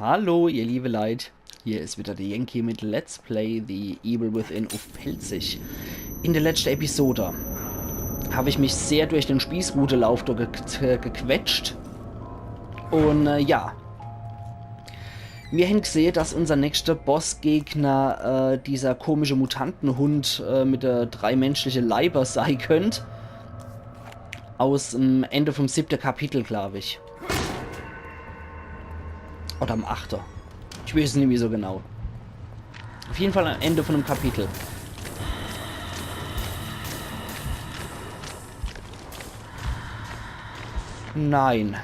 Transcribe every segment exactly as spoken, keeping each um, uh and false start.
Hallo, ihr liebe Leit. Hier is wieder de Yankee mit Let's Play The Evil Within uff Pälzisch. In de letschte Episode hab ich mich sehr durch den Spießrutelauf do ge gequetscht. Un, äh, ja. Mir hän gsehe, dass unser nächster Bossgegner, äh, dieser komische Mutantenhund, äh, mit de drei menschliche Leiber sei könnt. Aus em Ende vom siebte Kapitel, glaub ich. Oder am achte. Ich weeß es nimmi so genau. Uff jeden Fall am Ende von dem Kapitel. Nein.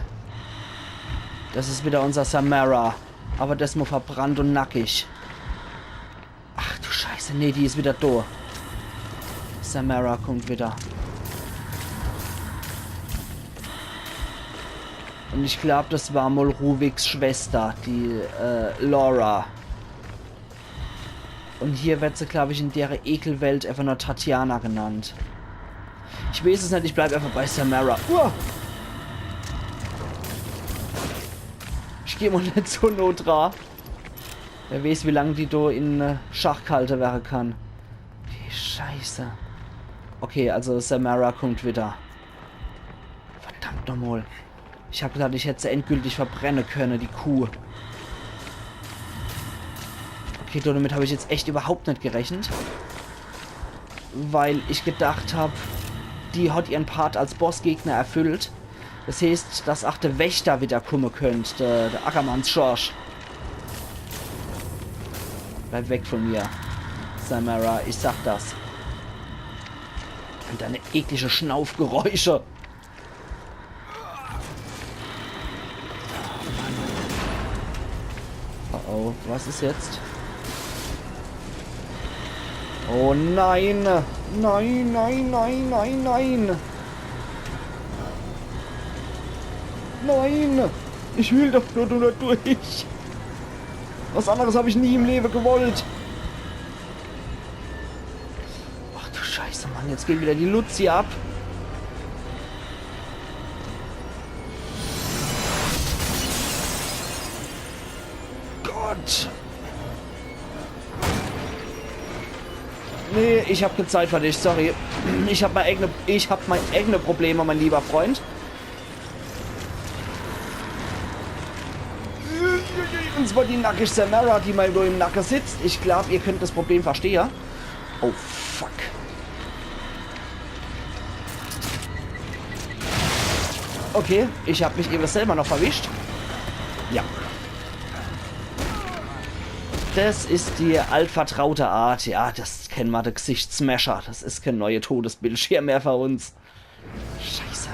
Das is wieder unser Samara. Aber das mo verbrannt un nackig. Ach du Scheiße, nee, die is wieder do. Samara kommt wieder. Un ich glaub, das war mol Ruviks Schwester, die, äh, Laura. Un hier werd se, glaub ich, in dere Ekelwelt einfach nur Tatjana genannt. Ich weeß es net, ich bleib einfach bei Samara. Uah! Ich geh mol net so noh dra. Wer weeß, wie lang die do in, äh, Schach gehalte werre kann. Wie Scheiße. Okay, also Samara kommt wieder. Verdammt nochmol. Ich hab gedacht, ich hätt se endgültig verbrenne könne, die Kuh. Okay, damit hab ich jetzt echt überhaupt net gerechnet. Weil ich gedacht hab, die hat ihren Part als Bossgegner erfüllt. Das heeßt, dass ach de Wächter wieder kumme könnt, de, de Ackermanns Schorsch. Bleib weg von mir, Samara, ich sag das. Un deine eklige Schnaufgeräusche. Oh oh, was is jetzt? Oh nein! Nein, nein, nein, nein, nein! Nein! Ich will doch nur, nur durch! Was anderes hab ich nie im Leben gewollt! Ach du Scheiße, Mann, jetzt geht wieder die Luzi ab. Gott! Nee, ich hab keine Zeit für dich, sorry. Ich hab mein eigene, ich hab mein eigene Probleme, mein lieber Freund. Un zwar die nackig Samara, die mir do im Nacke sitzt. Ich glaub, ihr könnt das Problem verstehe. Oh, fuck. Okay, ich hab mich ewe selber noch verwischt. Ja. Das is die altvertraute Art. Ja, das kenne mer, de Gesichtssmasher. Das is kein neue Todesbildschirm mehr für uns. Scheiße.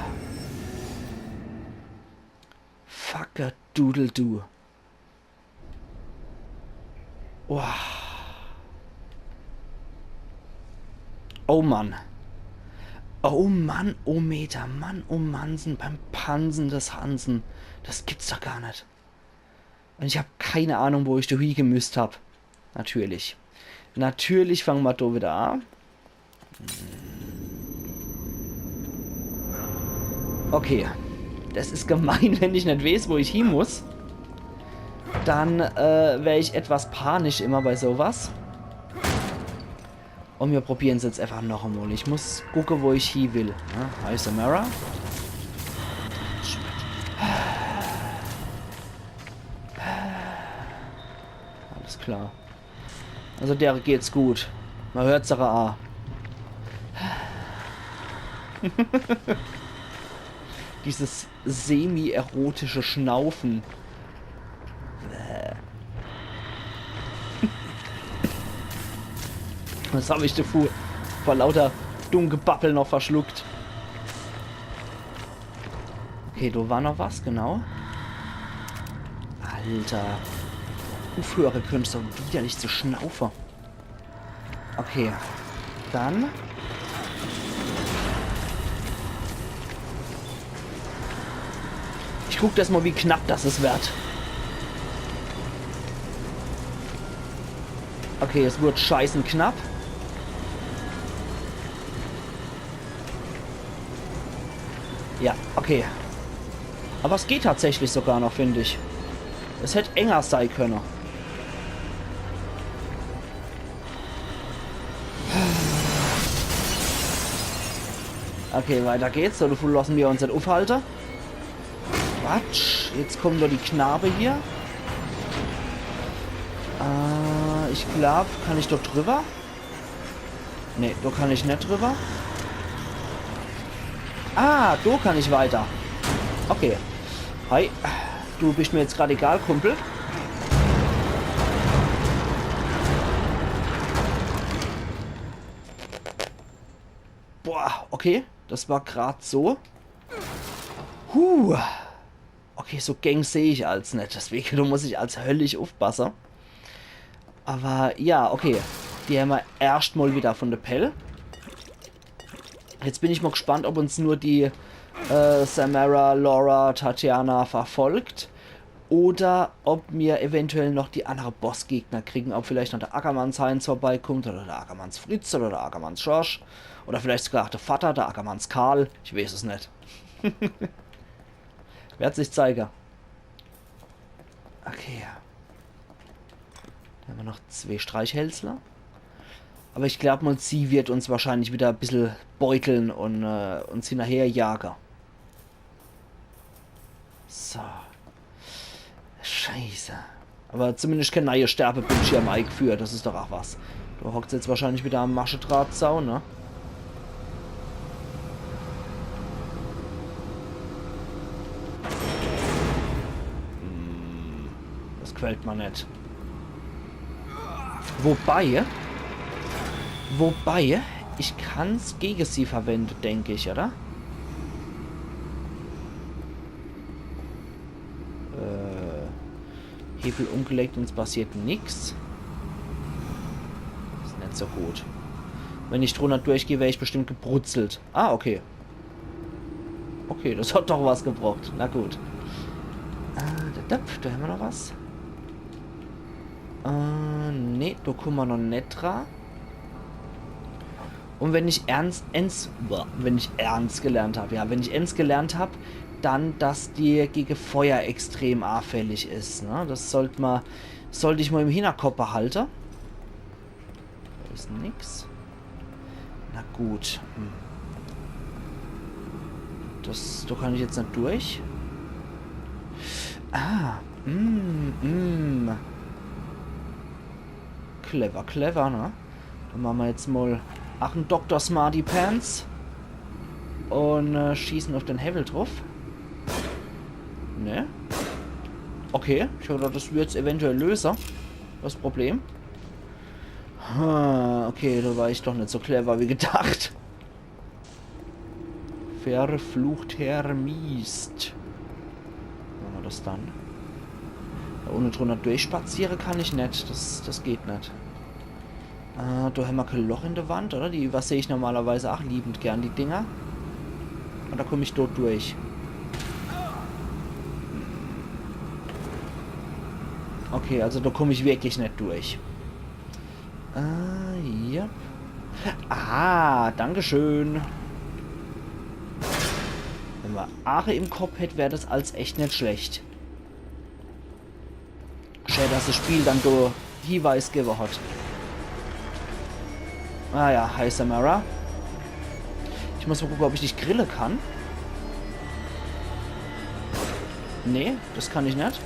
Fuck a doodle do. Wow. Oh Mann. Oh Mann, oh Meter, Mann, oh Mansen, beim Pansen des Hansen. Das gibt's doch gar net. Un ich hab keine Ahnung, wo ich do hie gemüsst hab. Natürlich. Natürlich fange mer do wieder an. Okay. Das is gemein, wenn ich net weeß, wo ich hie muss. Dann, äh, wär ich etwas panisch immer bei sowas. Un mir probieren's jetzt einfach noch emol. Ich muss gucke, wo ich hie will. Ja, hi, Samara. Alles klar. Also der geht's gut. Mer hört's doch a. Dieses semi-erotische Schnaufen. Was hab ich do vor, vor lauter dumm Gebabbel noch verschluckt? Okay, do war noch was, genau. Alter. Uffhöre könntest du widerlich zu schnaufe. Okay. Dann. Ich guck erst mal, wie knapp das is werd. Okay, es wird scheißen knapp. Ja, okay. Aber es geht tatsächlich sogar noch, finde ich. Es hätt enger sei könne. Okay, weiter geht's. So, dovun losse mer uns net ufhalte. Quatsch, jetzt kommen do die Knabe hier. Äh, ich glaub, kann ich dort drüber? Nee, do kann ich net drüber. Ah, do kann ich weiter. Okay. Hi. Du bist mir jetzt grad egal, Kumpel. Boah, okay. Das war grad so. Huh. Okay, so Gäng seh ich als net. Deswege, do muss ich als höllisch ufpasse. Aber ja, okay. Die hämmer erscht mol wieder vun de Pell. Jetzt bin ich mol gspannt, ob uns nur die äh, Samara, Laura, Tatiana verfolgt. Oder ob mir eventuell noch die annere Bossgegner kriegen. Ob vielleicht noch de Ackermanns Heinz vorbeikummt oder de Ackermanns Fritz oder de Ackermanns Schorsch. Oder vielleicht sogar de Vatter, de Ackermanns Karl. Ich weeß es net. Werd sich zeige. Okay. Do hämmer noch zwee Streichhölzler. Aber ich glaub mol, sie wird uns wahrscheinlich wieder e bissel beuteln un äh, uns hinnerher jage. So. Scheiße. Aber zumindest kän neie Sterbebildschirm eigführt, das is doch ach was. Do hockt se jetzt wahrscheinlich wieder am Maschedrahtzaun, ne? Hm, das gfällt mer net. Wobei, wobei, ich kann's gege sie verwende, denk ich, oder? Äh, Hebel umgelegt un es passiert nix. Is net so gut. Wenn ich drunner durchgeh, wer ich bestimmt gebrutzelt. Ah, okay. Okay, das hat doch was gebracht. Na gut. Äh, da, da, do hämmer noch was. Äh, nee, do kumme mer noch net dra. Un wenn ich ernst, ens, boah, wenn ich ernst gelernt hab, ja, wenn ich ens gelernt hab, dann, dass die gege Feuer extrem anfällig is, ne? Das sollt mer, sollt ich mol im Hinnerkopp behalte. Do is nix. Na gut. Hm. Das, do kann ich jetzt net durch. Ah. Mm, mm. Clever, clever, ne? Dann mache mer jetzt mol ach en Doktor Smarty Pants. Un äh, schieße uf den Hewwel druff. Ne? Okay, ich hab gedacht, das würd's eventuell löse. Das Problem. Ha, okay, do war ich doch net so clever wie gedacht. Verflucht Herr Miest. Mache mer das dann. Do unne drunner durchspaziere kann ich net. Das, das geht net. Äh, do hämmer kee Loch in de Wand, oder? Die überseh ich normalerweise ach liebend gern, die Dinger. Un do kumm ich dort durch. Okay, also do kumm ich wirklich net durch. Äh, ja. Ah, danke schön. Wenn mer Aache im Kopp hätt, wär das als echt net schlecht. Schää, dass das Spiel dann do Hieweis gewwe hat. Ah ja, hi Samara. Ich muss mol gucke, ob ich dich grille kann. Nee, das kann ich net.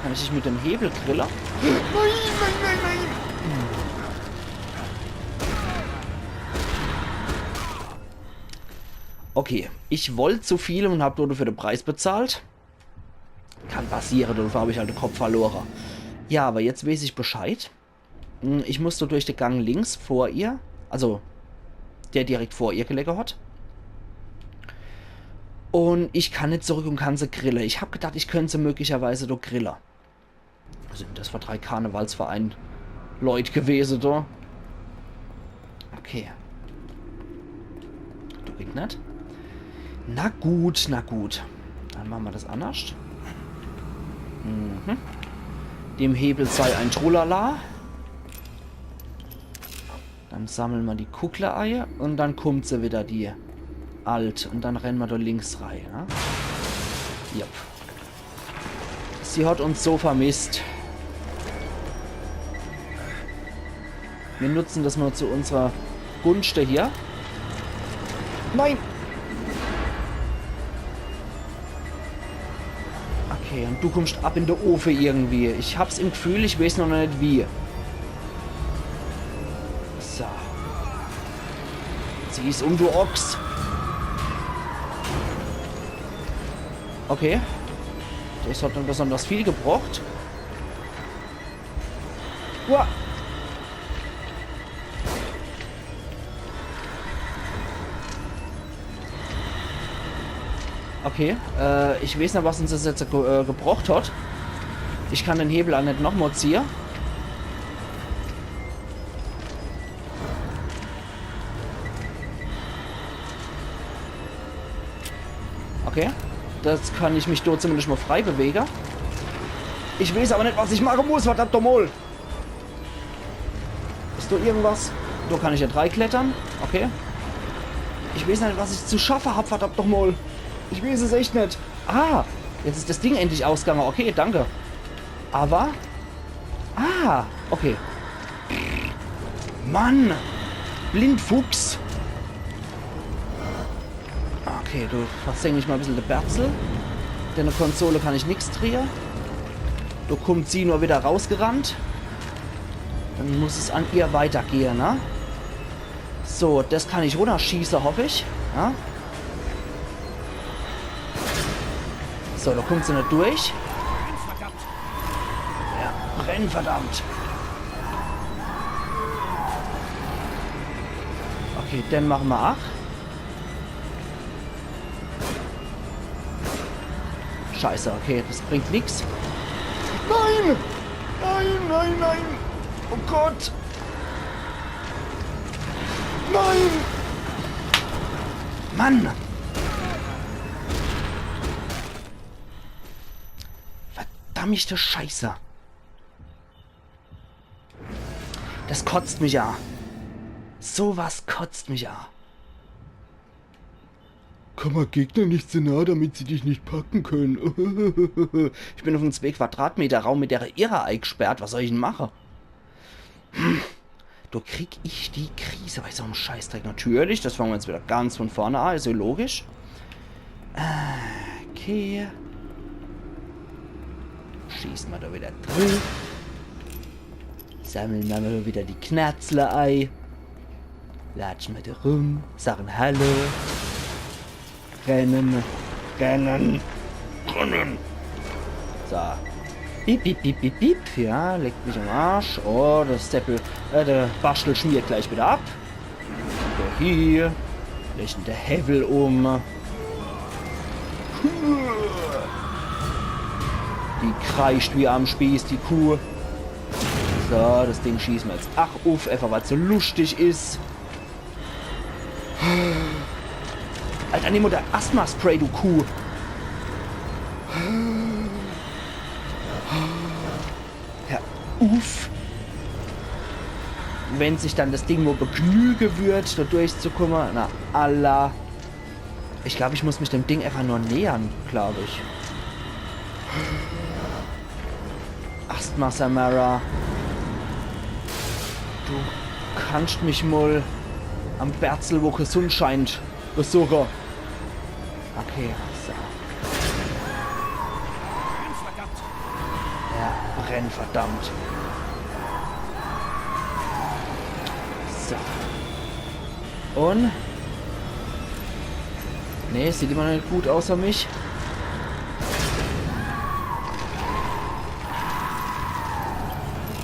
Kann ich dich mit dem Hebel grille? Nein, nein, nein, nein! Okay, ich wollt zu viel un hab nur dafür den Preis bezahlt. Kann passiere, dafür hab ich halt den Kopf verlore. Ja, aber jetzt weeß ich Bescheid. Hm, ich muss do durch den Gang links vor ihr, also der direkt vor ihr gelege hat. Un ich kann net zurück un kann se grille. Ich hab gedacht, ich könnt se möglicherweise do grille. Was sin das für drei Karnevalsverein-Leut gewese do? Okay. Do geht net. Na gut, na gut. Dann mache mer das annerscht. Mhm. Dem Hebel sei ein Trulala. Dann sammle mer die Kuckle ei un dann kummt se wieder, die Alt. Un dann renne mer do links rei, ne? Jupp. Sie hat uns so vermisst. Wir nutzen das mal zu unserer Gunschte hier. Nein! Okay, und du kommst ab in de Ofe irgendwie. Ich hab's im Gefühl, ich weiß noch net wie. So. Zieh's um, du Ochs. Okay. Das hat net besonders viel gebracht. Uah. Okay, äh, ich weiß net, was uns das jetzt ge äh, gebracht hat. Ich kann den Hebel aa net nochmal ziehe. Okay. Das kann ich mich dort zumindest mal frei bewege. Ich weiß aber net, was ich mache muss, verdammt nochmal. Is do irgendwas? Do kann ich ja drei klettern. Okay. Ich weiß net, was ich zu schaffe hab, verdammt nochmal. Ich weiß es echt net. Ah, jetzt is das Ding endlich ausgegangen. Okay, danke. Aber... Ah, okay. Mann! Blindfuchs! Okay, du versenkst mal e bissel de Berzel. Denn de Konsole kann ich nix drehe. Do kummt sie nur wieder rausgerannt. Dann muss es an ihr weitergehe, ne? So, das kann ich runnerschieße, hoff ich. Ja? So, do kummt se net durch. Ja, brenn, verdammt. Okay, dann mache mer ach. Scheiße, okay, das bringt nix. Nein! Nein, nein, nein! Oh Gott! Nein! Mann! Verdammte Scheiße! Das kotzt mich a. So was kotzt mich a. Komm de Gegner nicht zu nah, damit sie dich nicht packen können. Ich bin uff en zwei Quadratmeter Raum mit dere Irre eigsperrt. Was soll ich denn mache? Hm. Do krieg ich die Krise bei so em Scheißdreck. Natürlich, das fange mer jetzt wieder ganz von vorne a. Is ja logisch. Okay. Schieße mer do wieder drüber. Sammle mer wieder die Knerzle ei. Latsche mer do rum. Sage Hallo. Renne. Renne. Renne. So. Piep, piep, piep, piep, piep. Ja, leck mich am Arsch. Oh, de Seppel, äh, de Baschtel schmiert gleich wieder ab. So, hier. Lege de Hewwel um. Die kreischt wie am Spieß, die Kuh. So, das Ding schieße mer jetzt ach uff, einfach weil's so luschtig is. Alter, nimm mol dei Asthma-Spray, du Kuh. Hör uff. Wenn sich dann das Ding nur begnüge würd, do durchzukumme. Na, alla. Ich glaub, ich muss mich dem Ding einfach nur nähern, glaub ich. Asthma Samara. Du kannst mich mol am Berzel, wo kä Sunn scheint, besuche. Okay, so. Ja, brenn, verdammt. So. Und? Nee, sieht immer noch net gut aus für mich.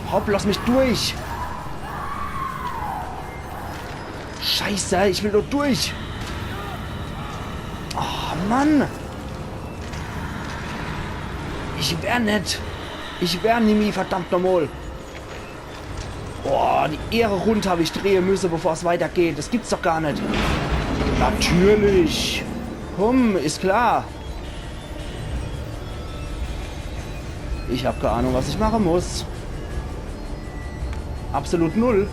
Hopp, lass mich durch! Scheiße, ich will doch durch! Oh, Mann! Ich wär net! Ich wär nimmi, verdammt nochmol! Boah, die Ehre rund hab ich drehe müsse, bevor's weitergeht. Das gibt's doch gar net. Natürlich. Komm, is klar. Ich hab kä Ahnung, was ich mache muss. Absolut null.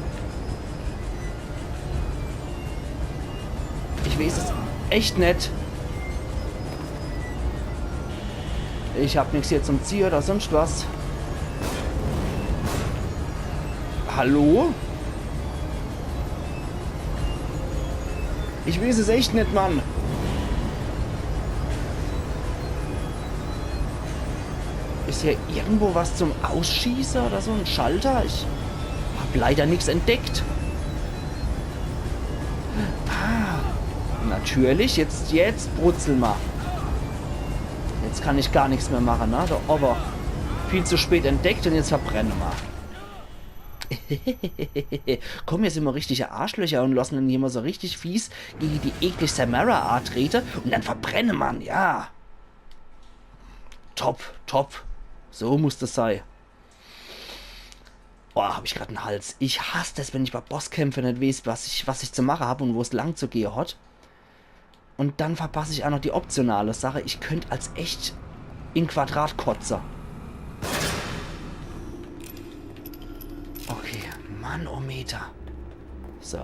Ich weiß es echt net. Ich hab nix hier zum Ziehe oder sonst was. Hallo? Ich weeß es echt net, Mann. Is hier irgendwo was zum Ausschieße oder so? En Schalter? Ich hab leider nix entdeckt. Ah, natürlich. Jetzt, jetzt brutzel ma. Jetzt kann ich gar nix mehr mache, ne? Do owwe. Viel zu spät entdeckt un jetzt verbrenne ma. Komm, mir sin immer richtige Arschlöcher un lassen dann hier mal so richtig fies gege die eklig Samara atrete un dann verbrenne ma, ja. Top, top. So muss das sei. Boah, hab ich grad en Hals. Ich hass das, wenn ich bei Bosskämpfe net weeß, was ich, was ich zu mache hab un wo's lang zu gehe hat. Un dann verpass ich auch noch die optionale Sache. Ich könnt als echt in Quadrat kotze. Okay, Manometer. So.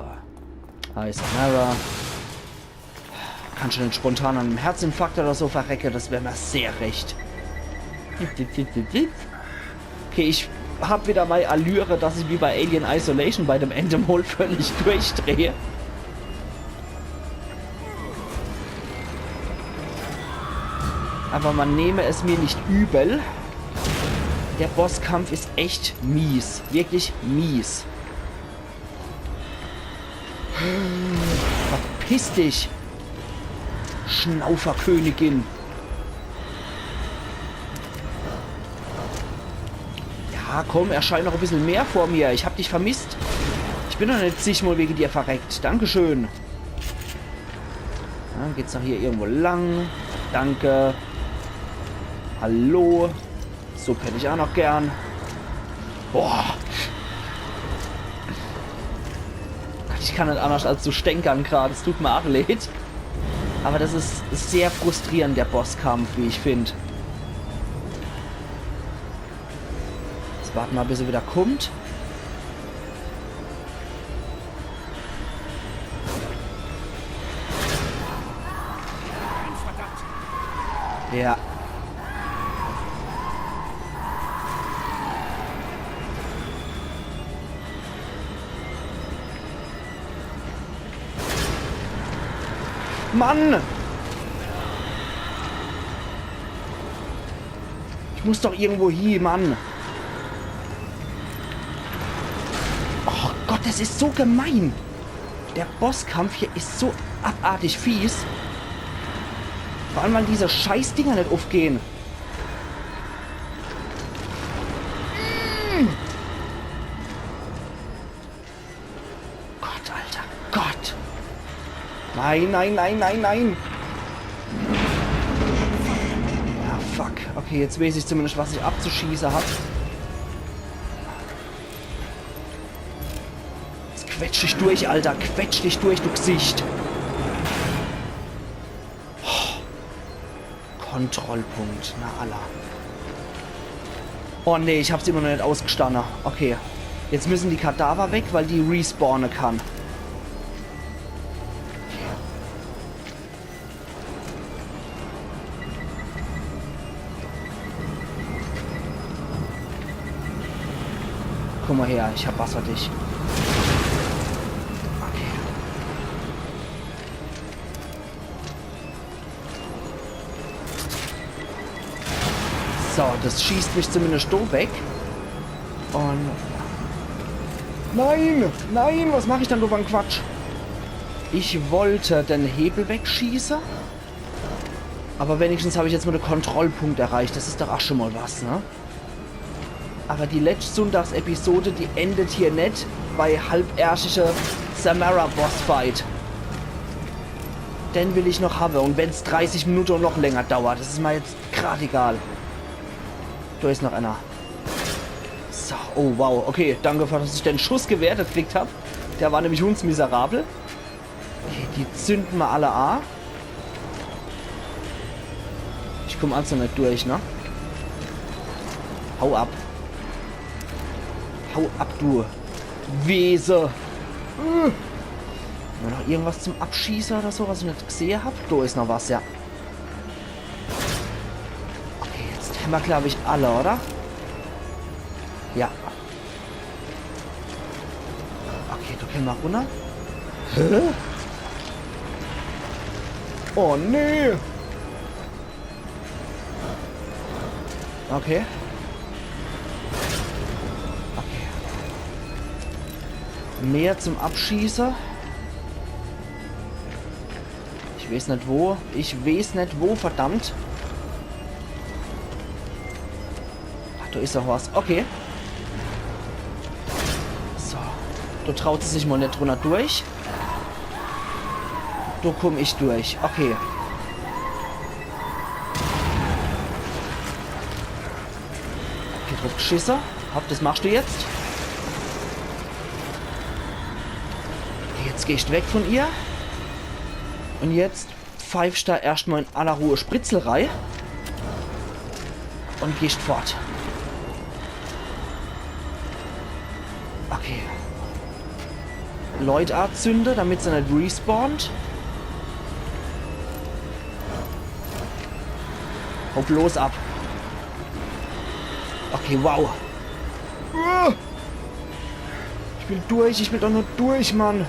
Hi, Samara. Kann schon spontan an einem Herzinfarkt oder so verrecke, das wär mir sehr recht. Okay, ich hab wieder mei Allüre, dass ich wie bei Alien Isolation bei dem Endemol völlig durchdrehe. Aber man nehme es mir nicht übel. Der Bosskampf ist echt mies. Wirklich mies. Verpiss dich! Schnauferkönigin! Ja, komm, erschein noch e bissel mehr vor mir. Ich hab dich vermisst. Ich bin doch net zigmol wege dir verreckt. Dankeschön. Ja, geht's noch hier irgendwo lang? Danke. Hallo. Supp hätt ich auch noch gern. Boah. Gott, ich kann net anders als zu stänkern grad. Es tut mir auch leid. Aber das ist sehr frustrierend, der Bosskampf, wie ich find. Jetzt warte ma, bis er wieder kommt. Ja. Mann! Ich muss doch irgendwo hie, Mann. Oh Gott, das ist so gemein. Der Bosskampf hier ist so abartig fies. Vor allem, weil diese scheiß Dinger net uffgehen. Mm. Gott, Alter. Gott. Nein, nein, nein, nein, nein. Ja, fuck. Okay, jetzt weeß ich zumindest, was ich abzuschieße hab. Jetzt quetsch dich durch, Alter. Quetsch dich durch, du Gsicht. Kontrollpunkt. Na, alla. Oh nee, ich hab's immer noch net ausgestanne. Okay. Jetzt müssen die Kadaver weg, weil die respawne kann. Komm mal her, ich hab was für dich. Okay. So, das schießt mich zumindest do weg. Und nein! Nein! Was mach ich dann do für en Quatsch? Ich wollte den Hebel wegschieße. Aber wenigstens hab ich jetzt mal de Kontrollpunkt erreicht. Das ist doch auch schon mal was, ne? Aber die letscht Sonntagsepisode, die endet hier net bei halbärschische Samara Bossfight. Den will ich noch habe. Und wenn's dreißig Minute und noch länger dauert, das ist mir jetzt grad egal. Do ist noch einer. So, oh wow. Okay, danke, dass ich den Schuss gewehrt gekriegt hab. Der war nämlich hundsmiserabel. Okay, die zünden ma alle a. Ich komm also net durch, ne? Hau ab. Hau ab, du Wese. Äh. War noch irgendwas zum Abschieße oder so, was ich net gesehe hab? Do ist noch was, ja. Okay, jetzt Hämmer, glaub ich, alle, oder? Ja. Okay, do kenne mer runner. Hä? Oh, nee! Okay. Okay. Mehr zum Abschieße. Ich weeß net wo. Ich weeß net wo, verdammt. Ach, do is doch was. Okay. So. Do traut se sich mol net drunner durch. Do komm ich durch. Okay. Okay, druff gschisse. Hopp, das machst du jetzt. Okay, jetzt gehst weg von ihr. Und jetzt pfeifst da erscht mol in aller Ruhe Spritzel rei. Und gehst fort. Okay. Leut azünde, damit se net respawnt. Hau bloß ab. Okay, wow. Ich will durch, ich will doch nur durch, Mann.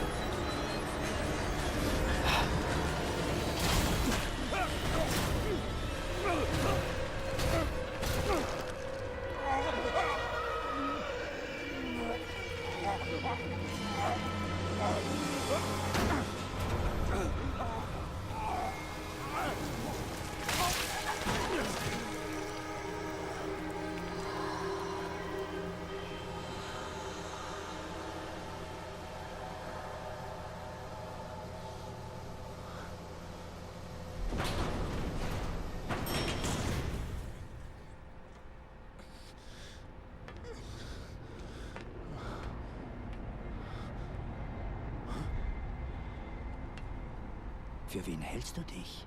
Für wen hältst du dich?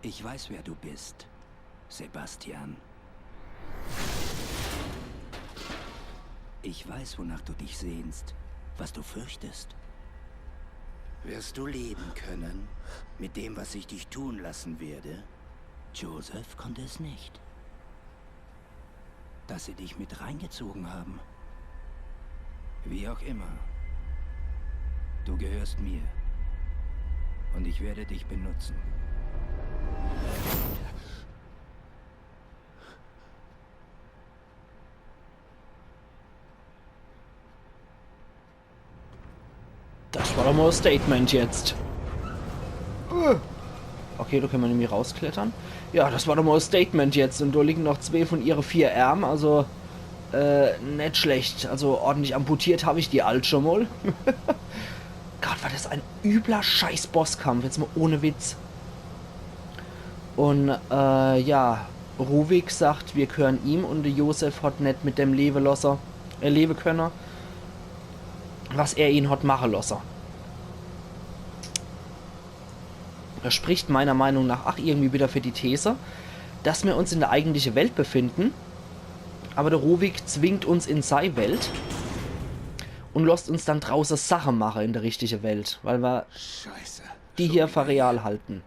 Ich weiß, wer du bist, Sebastian. Ich weiß, wonach du dich sehnst, was du fürchtest. Wirst du leben können mit dem, was ich dich tun lassen werde? Joseph konnte es nicht. Dass sie dich mit reingezogen haben. Wie auch immer. Du gehörst mir. Und ich werde dich benutzen. Das war doch mol e Statement jetzt. Äh. Okay, do kenne mer nämlich rausklettere. Ja, das war doch mol e Statement jetzt. Und do liegen noch zwee von ihre vier Ärm, also, äh, net schlecht. Also ordentlich amputiert hab ich die alt schon mol. Gott, war das e übler Scheiß-Bosskampf, jetzt mol ohne Witz. Und, äh, ja, Ruvik sagt, mir gehören ihm und de Joseph hat net mit dem lewe losse, äh, lewe könne, was er ihn hat mache losse. Das spricht meiner Meinung nach ach irgendwie wieder für die These, dass mir uns in der eigentliche Welt befinden, aber der Ruvik zwingt uns in sei Welt und losst uns dann drauße Sache mache in der richtige Welt, weil mer Scheiße. Die hier für real halten.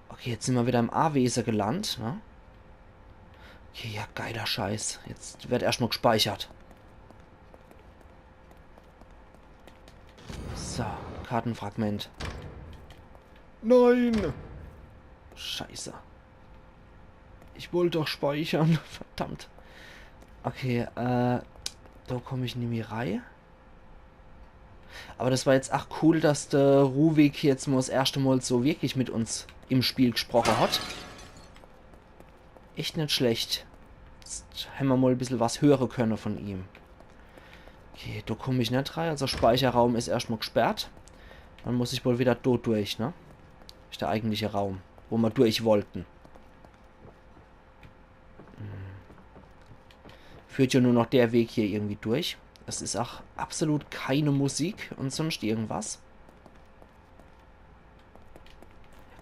Okay, jetzt sin mer wieder im Awese gelandt, ne? Okay, ja, geiler Scheiß. Jetzt wird erscht mol gespeichert. So, Kartenfragment. Nein! Scheiße. Ich wollt doch speichere. Verdammt. Okay, äh, do komm ich nimmi rei. Aber das war jetzt ach cool, dass der Ruvik jetzt mol das erschte Mol so wirklich mit uns im Spiel gesproche hat. Echt net schlecht. Jetzt hämmer mol e bissel was höre könne von ihm. Okay, do komm ich net rei. Also Speicherraum is erscht mol gesperrt. Dann muss ich wohl wieder do durch, ne? Is der eigentliche Raum, wo mer durch wollten. Hm. Führt ja nur noch der Weg hier irgendwie durch. Es is ach absolut keine Musik und sonst irgendwas.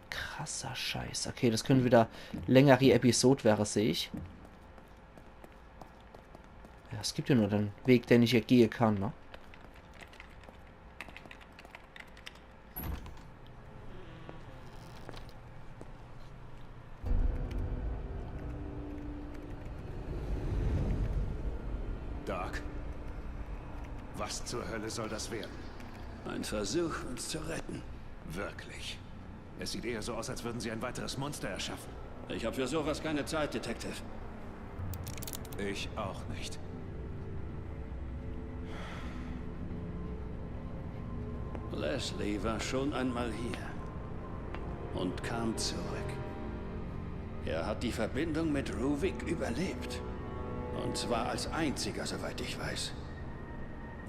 Krasser Scheiß. Okay, das könnt wieder längere Episode wäre, seh ich. Ja, es gibt ja nur den Weg, den ich hier gehe kann, ne? Doc, was zur Hölle soll das werden? Ein Versuch, uns zu retten. Wirklich. Es sieht eher so aus, als würden sie ein weiteres Monster erschaffen. Ich habe für sowas keine Zeit, Detective. Ich auch nicht. Leslie war schon einmal hier und kam zurück. Er hat die Verbindung mit Ruvik überlebt. Und zwar als einziger, soweit ich weiß.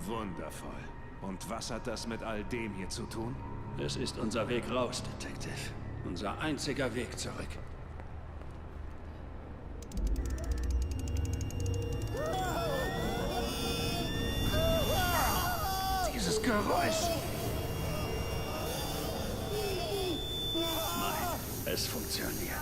Wundervoll. Und was hat das mit all dem hier zu tun? Es ist unser Weg raus, Detective. Unser einziger Weg zurück. Dieses Geräusch! Nein, es funktioniert.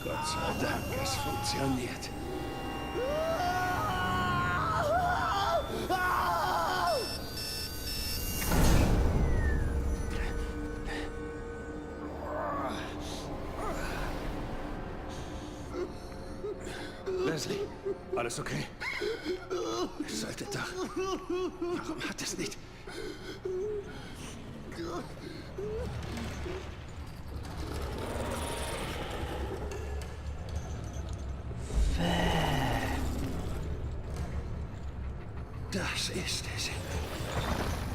Gott sei Dank, es funktioniert. Leslie, alles okay? Sollte doch. Warum hat es nicht? Das ist es.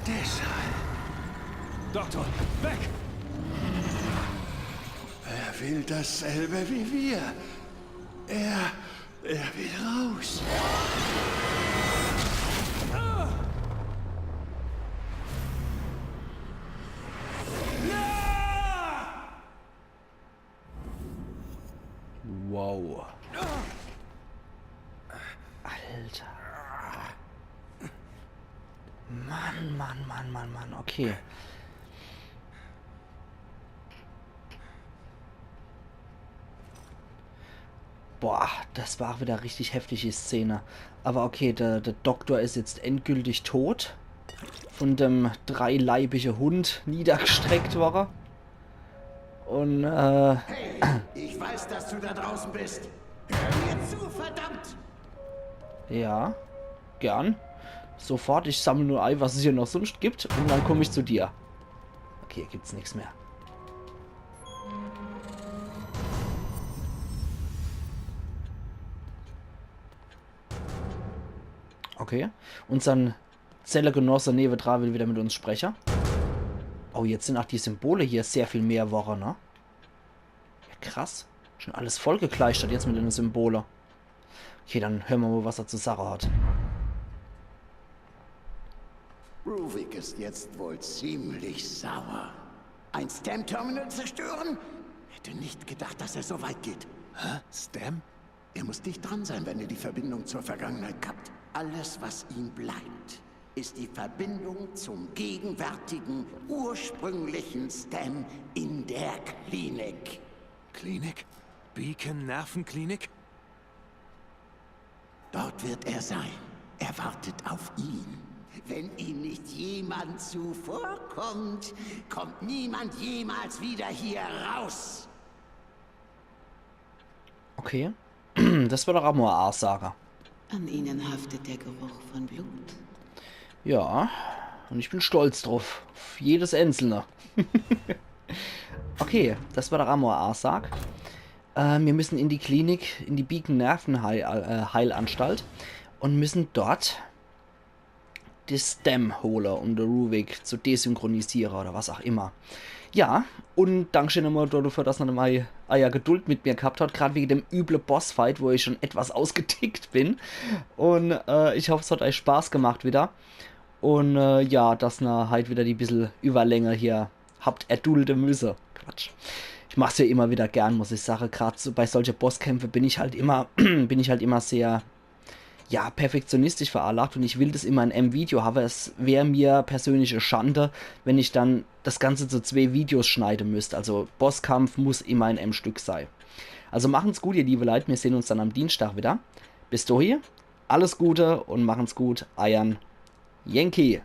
Deshalb. Doktor, weg! Er will dasselbe wie wir. Er, er will raus. Wow. Alter. Mann, Mann, Mann, Mann, Mann. Okay. Boah, das war wieder richtig heftige Szene. Aber okay, der, der Doktor is jetzt endgültig tot. Von dem dreileibige Hund niedergestreckt worre. Und, äh, Ich weiß, dass du da draußen bist. Hör mir zu, verdammt! Ja, gern. Sofort, ich sammel nur ei, was es hier noch sonst gibt, und dann komm ich zu dir. Okay, hier gibt's nix mehr. Okay. Unsern Zellgenosse newedra will wieder mit uns spreche. Oh, jetzt sind auch die Symbole hier sehr viel mehr worre, ne? Ja, krass. Schon alles vollgekleistert jetzt mit den Symbole. Okay, dann hören wir mal, was er zu sagen hat. Ruvik ist jetzt wohl ziemlich sauer. Ein Stam-Terminal zerstören? Hätte nicht gedacht, dass er so weit geht. Stam? Er muss dicht dran sein, wenn er die Verbindung zur Vergangenheit kappt. Alles, was ihm bleibt, ist die Verbindung zum gegenwärtigen, ursprünglichen Stam in der Klinik. Klinik? Beacon Nervenklinik? Dort wird er sein. Er wartet auf ihn. Wenn ihm nicht jemand zuvorkommt, kommt niemand jemals wieder hier raus. Okay. Das war doch auch mal eine Ansage. An ihnen haftet der Geruch von Blut. Ja, und ich bin stolz drauf. Auf jedes einzelne. Okay, das war der Amor Arsak. Äh, wir müssen in die Klinik, in die Beacon Nervenheil, äh, Heilanstalt und müssen dort das Stam hole, um den Ruvik zu desynchronisieren oder was auch immer. Ja, und Dankeschön nochmal dafür, dass ihr nochmal eier Geduld mit mir gehabt habt, gerade wegen dem üble Bossfight, wo ich schon etwas ausgetickt bin. Und äh, ich hoffe, es hat euch Spaß gemacht wieder. Und äh, ja, dass ihr halt wieder die bissel Überlänge hier habt erdulde müsse. Quatsch. Ich mach's ja immer wieder gern, muss ich sagen. Gerade so bei solche Bosskämpfe bin ich halt immer, bin ich halt immer sehr, ja, perfektionistisch veranlagt und ich will das immer in einem Video haben. Es wäre mir persönlich eine Schande, wenn ich dann das Ganze zu zwei Videos schneiden müsste. Also Bosskampf muss immer in einem Stück sein. Also machen's gut, ihr liebe Leute. Wir sehen uns dann am Dienstag wieder. Bis dahin. Alles Gute und machen's gut, eiern Yankee.